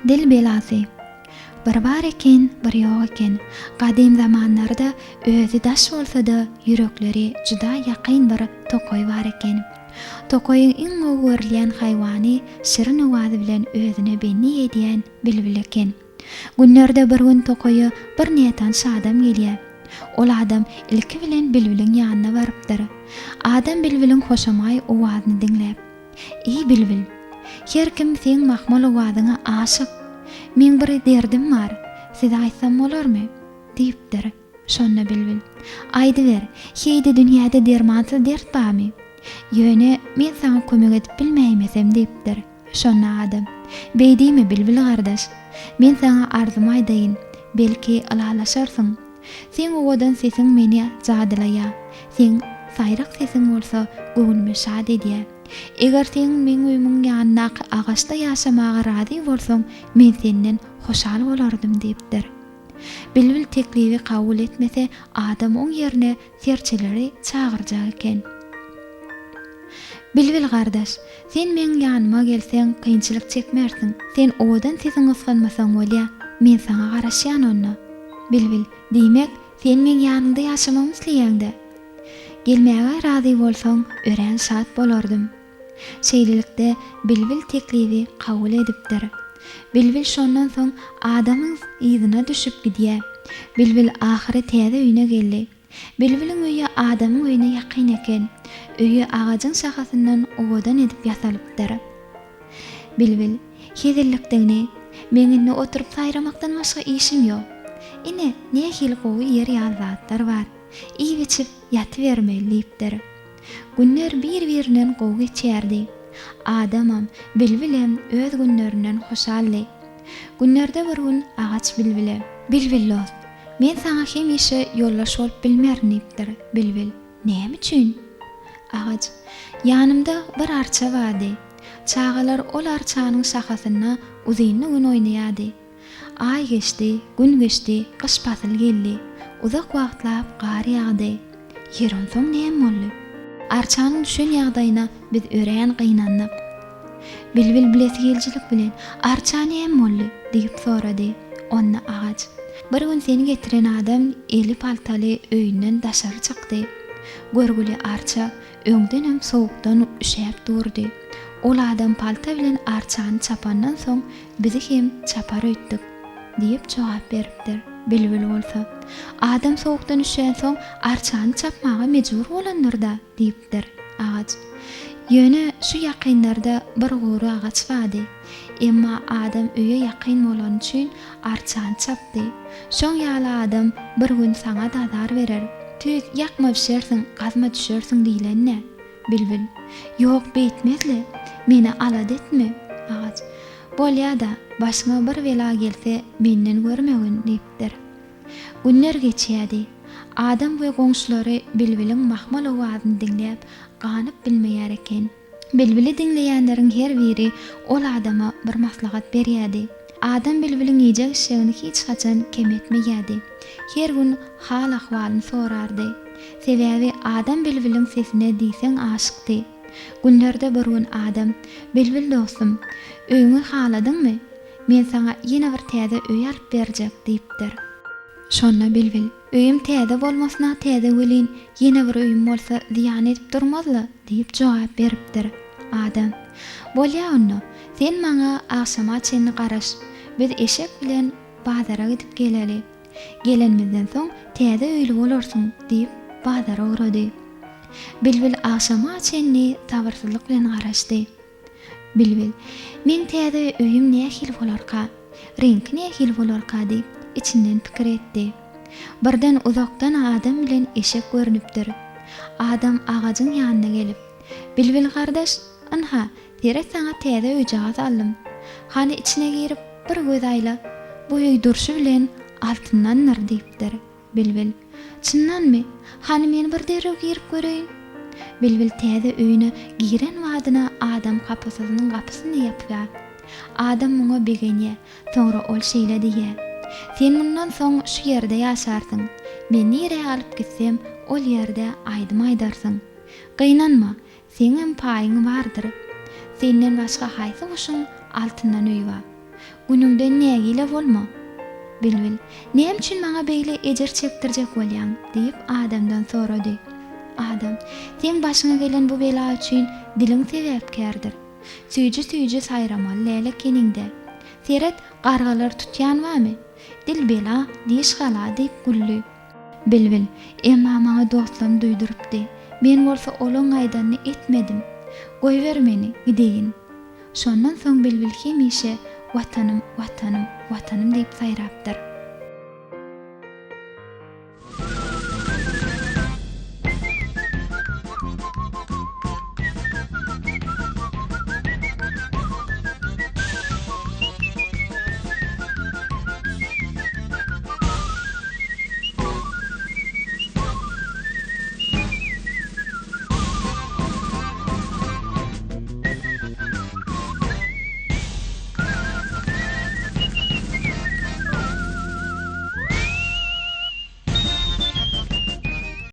Dil belasy. Bir bar eken, bir ýok eken. Gadym zamanlarda özi daş bolsa-da, ýürekleri juda ýakyn bir tokaý bar eken. Tokaýyň iň gowy görülýän haýwany şirin owazy bilen özüne bendi edýän bilbil eken. Günlerde bir gün tokaýa bir nätanyş adam gelýär. Ol adam ilki bilen bilbiliň ýanyna barypdyr. Adam bilbiliň hoşamaý owazyny diňläp. Eý, bilbil! Her kim seň mahmal owazyňa aşyk. Meň bir derdim bar, size aýtsam bolarmy? diýipdir. Şonda bilbil, Aýdyber, heý-de dünýäde dermansyz dert barmy? Ýöne men saňa kömek edip bilmäýmesem diýipdir. Şonda adam, Beý diýme, bilbil gardaş. Men saňa arzymy aýdaýyn, belki, ylalaşarsyň. Seň owadan sesiň meni jadylaýa, seň saýrak sesiň bolsa göwnümi şat edýä. Eger seň meň öýümiň ýanyndaky agaçda ýaşamaga razy bolsaň, men senden hoşal bolardym diýipdir. Bilbil teklibi kabul etmese, adam oň ýerine serçeleri çagyrjak eken. Bilbil gardaş, sen meň ýanyma gelseň kynçylyk çekmersiň. Sen owadan sesiňi gysganmasaň bolýa, men saňa garaşýan onda. Bilbil, diýmek, sen meň ýanymda ýaşamagymy isleýäňdä? Gelmäge razy bolsaň, örän şat bolardym. Şeýlelikde, bilbil teklibi kabul edipdir. Bilbil şondan soň adamyň yzyna düşüp gidýär. Bilbil ahyry täze öýüne geldi. Bilbiliň öýi adamyň öýüne ýakyn eken. Öýi agajyň şahasyndan owadan edip ýasalypdyr. Bilbil, Hezillikdigini, meň indi oturyp saýramakdan başga işim ýok. Ine, nähili gowy ýer ýaly zatlar bar. Iýip-içip ýatybermeli diýipdir. Günler bir-birinden gowy geçýärdi. Adamam, bilbilem öz günlerinden hoşaldy. Günlerde bir gün agaç bilbile. Bilbil dost, men saňa hemişe ýoldaş bolup bilmerin diýipdir. Bilbil, Näme üçin? Agaç, Ýanymda bir arça bardy. Çagalar ol arçanyň şahasynda uzynly gün oýnaýardy. Aý geçdi, gün geçdi, gyş pasyl geldi. Uzak wagtlap gar ýagdy. Ýeri onsoň näme boldy? Arçanyň düşen ýagdaýyna biz örän gynandyk. Bilbil bilesigelijilik bilen, Arça näme boldy? diýip sorady. Onda agaç, Bir gün seni getiren adam eli paltaly öýünden daşary çykdy. Görgüli arça öňdenem sowukdan üşäp durdy. Ol adam palta bilen arçany çapandan soň bizi hem çapar öýtdük, diýip jogap beripdir. Bilbil bolsa, Adam sowukdan üşänsoň arçany çapmaga mejbur bolandyr-da, diýipdir. Agaç. Ýöne şu ýakynlarda bir gury agaç bardy. Emma adam öýe ýakyn bolany üçin arçany çapdy. Şoň ýaly adam bir gün saňa-da azar berer. Tüýs ýakma bişersiň, gazma düşersiň diýlen-dä. Bilbil. Ýok, beýtmez-le. Meni alada etme. Agaç. Bolýa-da, başyňa bir bela gelse, menden görmegin, diýipdir. Günler geçýärdi. Adam we goňşulary bilbiliň mahmal owazyny diňläp, ganyp bilmeýär eken. Bilbili diňleýänleriň her biri ol adama bir maslahat berýärdi. Adam bilbiliň iýjek-içjegini hiç haçan kem etmeýärdi. Her gün hal-ahwalyny sorardy. Sebäbi adam bilbiliň sesine diýseň aşykdy. Günlerde bir gün adam, Bilbil dostum, öýüňi haladyňmy? Men saňa ýene bir täze öý alyp berjek diýipdir. Şonda bilbil, Öýüm täze bolmasyna täze welin, ýene bir öýüm bolsa zyýan edip durmaz-la diýip jogap beripdir. Adam, Bolýa onda, sen maňa agşama çenli garaş, biz eşek bilen bazara gidip geleli. Gelenimizden soň täze öýli bolarsyň diýip, bazara ugrady. Bilbil agşama çenli sabyrsyzlyk bilen garaşdy. Bilbil, Meň täze öýüm nähili bolarka? Reňki nähili bolarka diýip, içinden pikir etdi. Birden uzakdan adam bilen eşek görnüpdir. Adam agajyň ýanyna gelip, Bilbil gardaş, ynha, seret saňa täze öýjagaz aldym. Hany içine girip, bir göz aýla. Bu öý durşy bilen altyndandyr diýipdir. Bilbil, Çyndanmy? Hany men bir derrew girip göreýin. Bilbil täze öýüne giren badyna adam kapasasynyň gapysyny ýapýar. Adam muňa begenýär. Soňra ol şeýle diýýär, Sen mundan soň şu ýerde ýaşarsyň. Men nirä alyp gitsem, ol ýerde aýdym aýdarsyň. Gynanma, seňem paýyň bardyr. Senden başga haýsy guşuň altyndan öýi bar? Günüňden nägile bolma. Bilbil, Näme üçin maňa beýle ejir çekdirjek bolýaň? diýip, adamdan sorady. Adam, Seň başyňa gelen bu bela üçin diliň sebäpkärdir. Süýji-süýji saýramaly däl ekeniň-dä. Seret, gargalar tutýan barmy? Dil bela, diş gala diýip güldi. Bilbil, Emma maňa dostlarym duýdurypdy. Men bolsa olaň aýdanyny etmedim. Goýber meni, gideýin. Şondan soň bilbil hemişe Watanym, Watanym, Watanym diýip saýrapdyr.